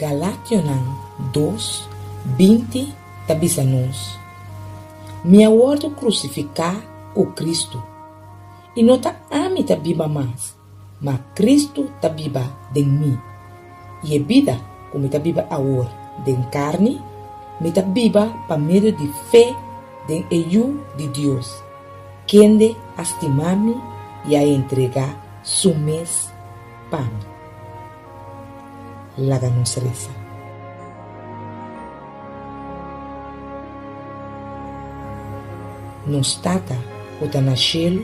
Galationan dos, 20 ta bisa nos, Mi a wòrdu krusifiká ku Kristu, i no ta ami ta biba mas, ma Kristu ta biba den mi. I e bida ku mi ta biba awor den karni, mi ta biba pa medio di fe den e Yu di Dios, kende a stima mi i a entregá su mes pa mi. Laga nos resa. Nos Tata ku ta na shelu,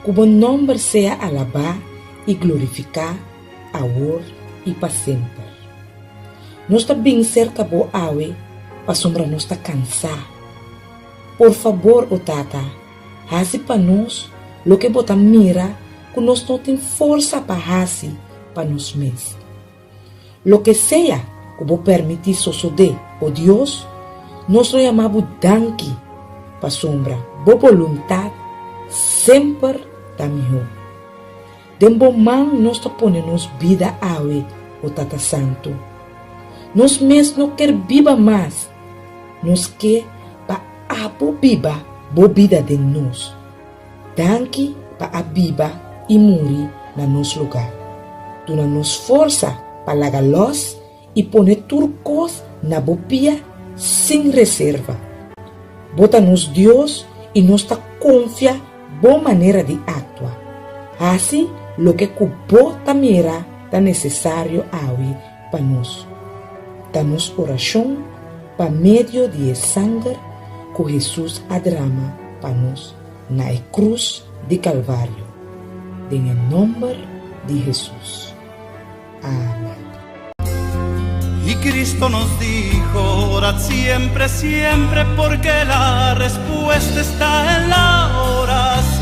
ku bo nòmber sea alabá i glorifiká awor i pa semper. Nos ta bin serka bo awe pasobra nos ta kansá. Por fabor, o Tata, hasi pa nos loke bo ta mira ku nos no tin forsa pa hasi pa nos mes. Loke sea ku bo permití sosodé, o Dios, nos lo yama bo danki, pasobra bo boluntat semper ta mihó. Den bo man nos ta pone nos bida awe, o Tata Santu. Nos mes no ker biba mas, nos ke pa abo biba bo bida den nos. Danki pa a biba i muri na nos lugá. Duna nos forsa pa laga lòs i pone tur kos na bo pia sin reserva. Bo ta nos Dios i nos ta konfia bo manera di aktua. Hasi loke ku bo ta mira ta nesesario awe pa nos. Ta nos orashon pa medio di e sanger ku Hesus a drama pa nos na e krus di Kalvario. Den e nòmber di Hesus. Amèn. Y Cristo nos dijo, orad siempre, siempre, porque la respuesta está en la oración.